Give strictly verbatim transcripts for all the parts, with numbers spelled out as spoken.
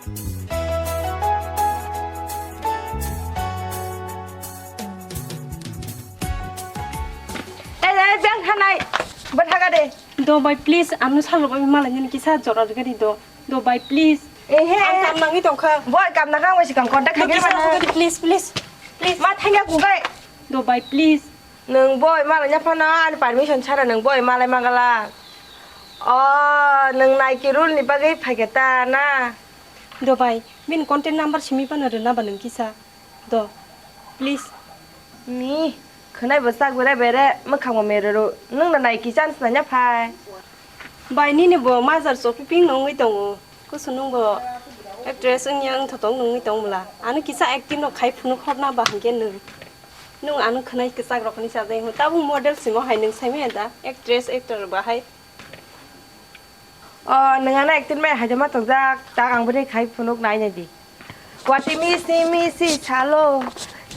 Ei, ei, beng thanai. Bo thaga de. Do bai, please, ano salo bai malai nini kisa jora rwgani do. Do bai, please. Ehe. Ang kam nangwi tongkha. Bo kam nangkha, ang bai sikang contact khaikhe mano. Please, please. Please. Ma thangya kungkai. Do bai, please. Nwng boi malai ya phano ani permission chara nwng boi malai mangala. O, nwng naiki rule ni bagwi phaikhe ta na? Do bai, bini contact number simi phano rwna ba nwng kisa. Do, please. Ni, khwnai bo chak bere bere, mwkhang bo merero. Nwng na naiki chance nanya phai. Bai, nini bo major chopi ping nungwi tongo. Kusu nwng bo actress wngya wngthotok nungwi tong bwla. Ano kisa acting rok khai phunuk horna ba hwnkhe nwng. Nwng ano khwnai kwchak rok hinwi sajai hwn. Tabuk model simo hai nwng sai manya da? Actress, actor ba hai. O, nwng ano acting bai haida ma tongjak. Tak ang bwrwi khai phunuk nai nai di. Kwati misi misi salo,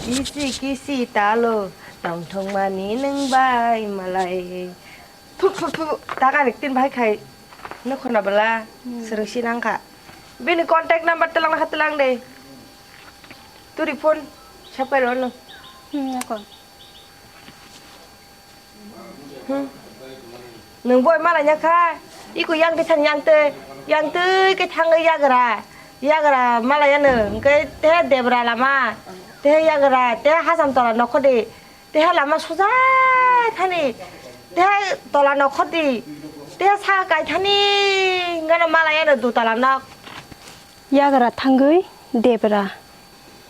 kisi kisi talo, tongthokmani nwng bai malai. Phu, phu, phu, tak ani tin bai khai nokho na bwla. Hmm. Swrwng si nang kha. Bini contact number twlang na kha twlang de. Turi phone sapai rw no. Hmm, yakon. Hmm. Nwng boi malai nya kha. Iko yang khe thang yang twi, yang twi khe thangwi yagra. Yagra malai ya nwng, hwnkhe te debra lama, te yagra, te hacham tola nokho di. Teha lama suja thani, teha tola nokhor di, teha saka kai thani, gana malai ano dutala nok. Yagra thangwi debra,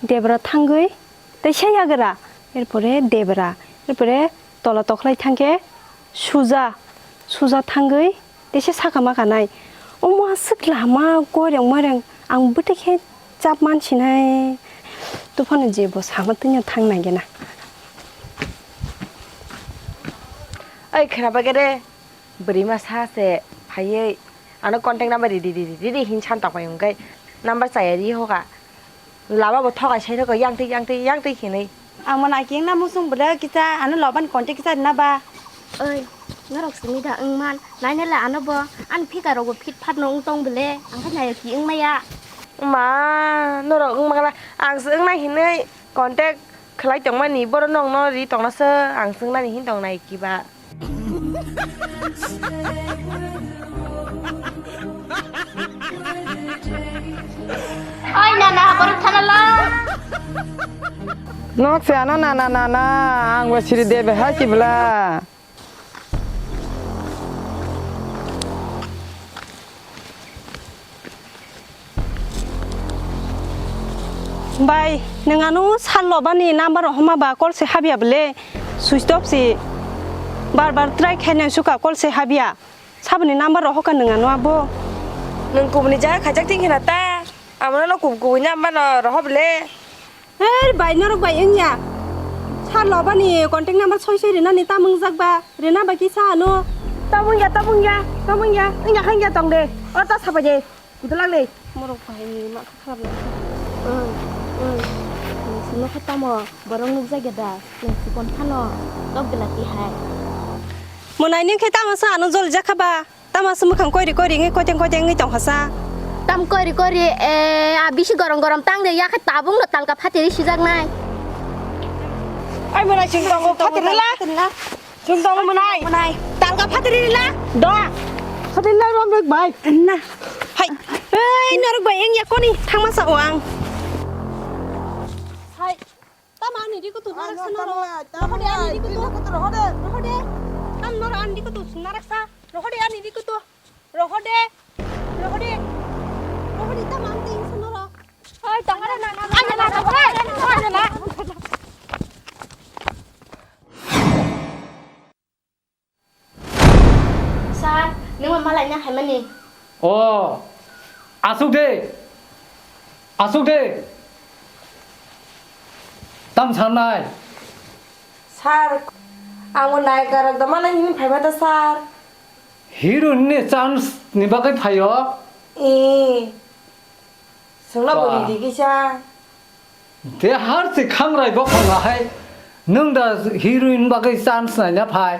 debra thangwi teisa yagra, erpore debra, erpore tola tokhlai thangkhe suja, suja thangwi Tese saka ma kanai. Omo aswk lama koireng moireng ang bwtwi khe chap mansinai. Tuphano je bo sama twino thang nai gena. Oi khna bagere bwrwi ma sa se phaiwi ano contact number ridi ridi ridi hin san tokbai hwnkhe number chaya ri hoka. Lama bo thokai sai rokha yang twi yang twi yang twi hinwi. Ang mano aki wngna muchung bwle kisa ano loban contact kisa rina ba. Oi, norok simi da wngman, nainale ano bo, ani phika rok bo phit phat no wng tong bwle, ang khe nayo ki wng maya. Ma, norok wng mangla, ang se wng nai hinwi contact khlai tongmani, boro nokno ri tongna se, ang se wng nani hin tong nai kiba. Oi nana, borok thanala. Nok se ano nana nana, ang bo siri debe hai kibla. Bai, nwng ano sal lobani number rok homa ba call se habya bwle, switch off se. Bar bar try khaina suka call se habya. Saboni number rok hoka nwng ano abo. Nwng kubuni jaga khaijak thing khena ta. Amo no kub kubui number no roho bwle. Her bai norok bai wngya. Sal lobani contact number soi soi rinani tamo wngjak ba. Rina ba kisa ano. Tamo wngya, tamo wngya, tamo wngya. Wngya kha wngya tong de. O ta sabai de. Kudu lag le. Morok bai ni ma kha kharap na. Oi, oi. Sino kha tamo borok nukjak ya da. Nung sikon phano. Tok belati hai. Monai ni khe tamo sa ano jol jakha ba. Tamo aswk mwkhang koiri koiri wngwi koiteng koiteng wngwi tongkha sa. Tam koiri koiri, eh, a bisi gorom gorom tang de, ya khe tabuk no talka phatiri sijaknai. Ai mwnai chwng tongo, phatiri la. Chwng tongo mwnai. Mwnai. Talka phatiri la. Da. Phatiri la rom rok bai. Na. Hai. Ei norok bai wngya koni thangma sa o ang. Hai. Tamo ani riko tu narak sa noro. Rohode ani riko tu. Rohode. Rohode. Tam noro ani riko tu narak sa. Rohode ani riko tu. Rohode. Rohode. Rohode tamo ani riko sa noro. Oi, tongara na na. Ani na na. Ani na. Sir, nwng ma malai na haimani? O, asuk de. Asuk de. Tam sanai. Sir, ang bo nai karak da malai hini phai mata sir. Hero ni chance ni bagwi phaio. E. Sungna bwrwi di kisa. De har si khangrai bokhong ahai. Nwng da heroine bagwi chance naina phai.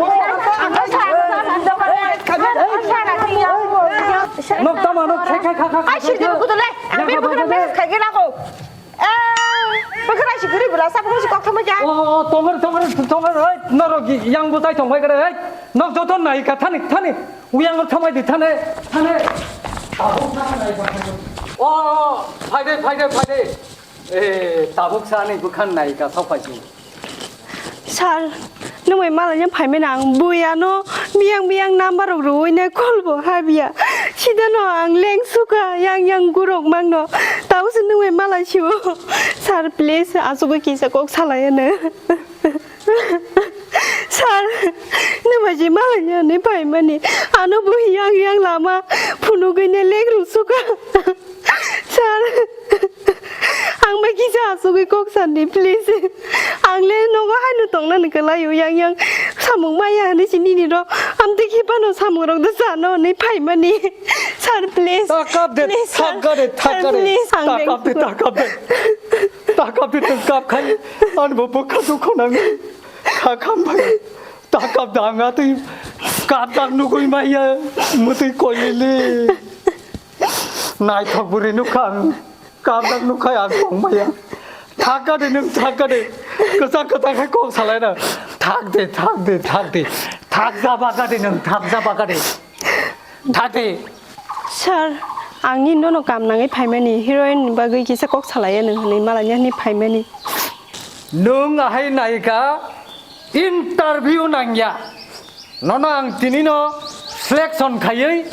Nok tama nok khai khai kha kha kha. Ai, sini dulu kudu le. Yang apa bukan tadi? Message khai kira ko. Eh, bukan ai sih guri bela, siapa sih kok sama ya? Oh, oh, tonger, tonger, tonger, oi, norok yang butai tongbai kere, oi, nok joto nai ka thani, thani, uyang thamai di thane, thane. Tabuk sa nai ka thane. Oh, oh, oh, phaide, phaide, phaide. Eh, tabuk sa ni bukhan nai ka sok phai sini. Sir, nwng bai malanya phaimani ang buiano biyang biyang number rok rwui nai call bo habya. Sida no ang leng suka yang yang gurok mangno. Tau se nwng bai malai sibo. Sir, please, asugwi kisa kok salai ano. Sir, nima je malanya ni paimani. Ano bo yang yang lama phunugwi ne lek ruk suka. Sir, ang bai kisa asugwi kok sandi, please. Ang le nogo haino tongna ni kwlaio yang yang samung maya hinwi si nini ro. Amtwi khe phano samung rok da sano hinwi paimani. Sir, please. Ta kap de, please, sir. Thak ga de, thak ga de. Sir, please. Ta kap de, ta kap de. Ta kap de, ta kap khai. Ani bo bwkha dukhu nang. Kha kham bai. Ta kap da ang atwi kap dak nugui maya. Mutwi koilili. Naithok bwrwi nukha ang. Kap dak nukha ang tong maya. Thak ga de nwng, thak ga de. Kwchak kwchak khai kok salai na. Thak de, thak de, thak de. Thak jaba ga de nwng, thak jaba ga de. Thak de. Sir, ang ni nono kam nangwi phaimani, heroine ni bagwi kisa kok salaiya nwng hinwi malanya hinwi phaimani. Nwng ahai naika interview nangya. Nono ang tini no selection khaiwi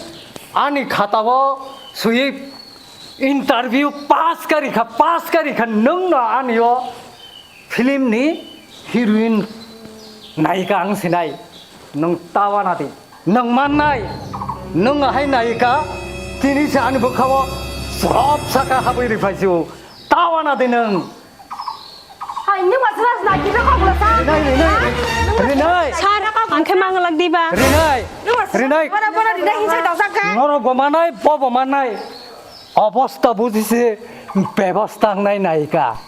ani khata o swiwi interview pass kari kha, pass kari kha nwng no ani o film ni heroine naika ang sinai. Nwng tawana di. Nwng mannai. Nwng ahai naika. Tini se ani bwkha o sop saka habwi riphaisio. Tawana di nwng. Hai, nwng masa rasa lagi na kok rasa? Rinai, Rinai. Rinai. Sir, ang khe mangalak diba? Rinai. Nwng masa Rinai. Bora, bora, Rinai hinsa dawsak kha. Noro bo manai, bo bo manai. Obosta bujise bebosta wngnai naika.